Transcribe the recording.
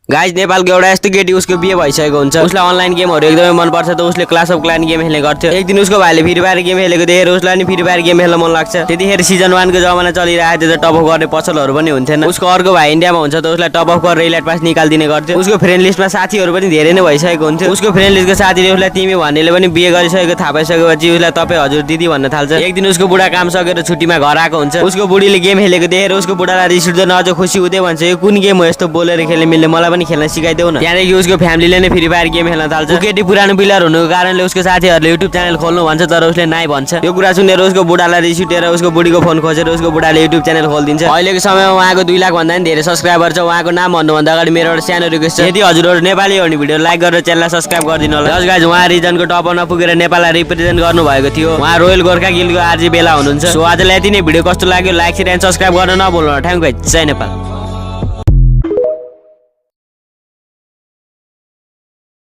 Guys नेपालको एउटा यस्तो केटी उसको बिहे भइसकेको हुन्छ। उसलाई अनलाइन गेमहरू एकदमै मनपर्छ त उसले क्लास अफ क्लान गेम खेल्ने गर्थ्यो। एक दिन उसको भाइले फ्री फायर गेम खेलेको देखेर उसलाई नि फ्री फायर गेम खेल्न मन लाग्छ। त्यतिखेर सिजन 1 को जमाना चलिरहेको थियो त टप अप गर्ने पसलहरू पनि हुन्थेन। उसको अर्को भाइ इन्डियामा हुन्छ त उसलाई टप अप गरेर इलाइट पास निकाल्दिने गर्थ्यो। उसको फ्रेन्ड लिस्टमा साथीहरू पनि धेरै नै भइसकेको हुन्थ्यो। उसको फ्रेन्ड लिस्टको साथीले उसलाई तिमी भन्नेले पनि बिहे गरिसकेको थाहा पाइसकेपछि उसलाई तपाईँ हजुर दिदी भन्न थाल्छ। एक दिन उसको बुढा काम सकेर छुट्टीमा घर आएको हुन्छ। उसको बुढीले गेम खेलेको देखेर उसको बुढालाई रिस उठ्दैन, अझ खुसी हुँदै भन्छ यो कुन गेम हो यस्तो बोलेर खेल्ने मिल्ने, मलाई पनि खेल्न सिकाइदेऊ न। त्यहाँदेखि उसको फ्यामिलीले नै फ्री फायर गेम खेल्न थाल्छ। केटी पुरानो प्लेयर हुनुको कारणले उसको साथीहरूले युट्युब च्यानल खोल्नु भन्छ तर उसले नाइ भन्छ। यो कुरा सुनेर उसको बुढालाई रिस उठेर उसको बुढीको फोन खोजेर उसको बुढाले युट्युब च्यानल खोलिदिन्छ। अहिलेको समयमा उहाँको 2 लाख भन्दा पनि धेरै सब्स्क्राइबर छ। उहाँको नाम भन्नुभन्दा अगाडि मेरो एउटा सानो रिक्वेस्ट छ, यदि हजुरहरू नेपाली हो भने भिडियो लाइक गरेर च्यानललाई सब्स्क्राइब गरिदिनु होला। जस गाइज उहाँ रिजनको टपमा पुगेर नेपाललाई रिप्रेजेन्ट गर्नु भएको थियो। उहाँ रोयल गोर्खा गिल्डको आरजी बेला हुनुहुन्छ। सो आजलाई यति नै। भिडियो कस्तो लाग्यो लाइक शेयर एन्ड सब्स्क्राइब गर्न नभुल्नु। Thank you guys. जय नेपाल।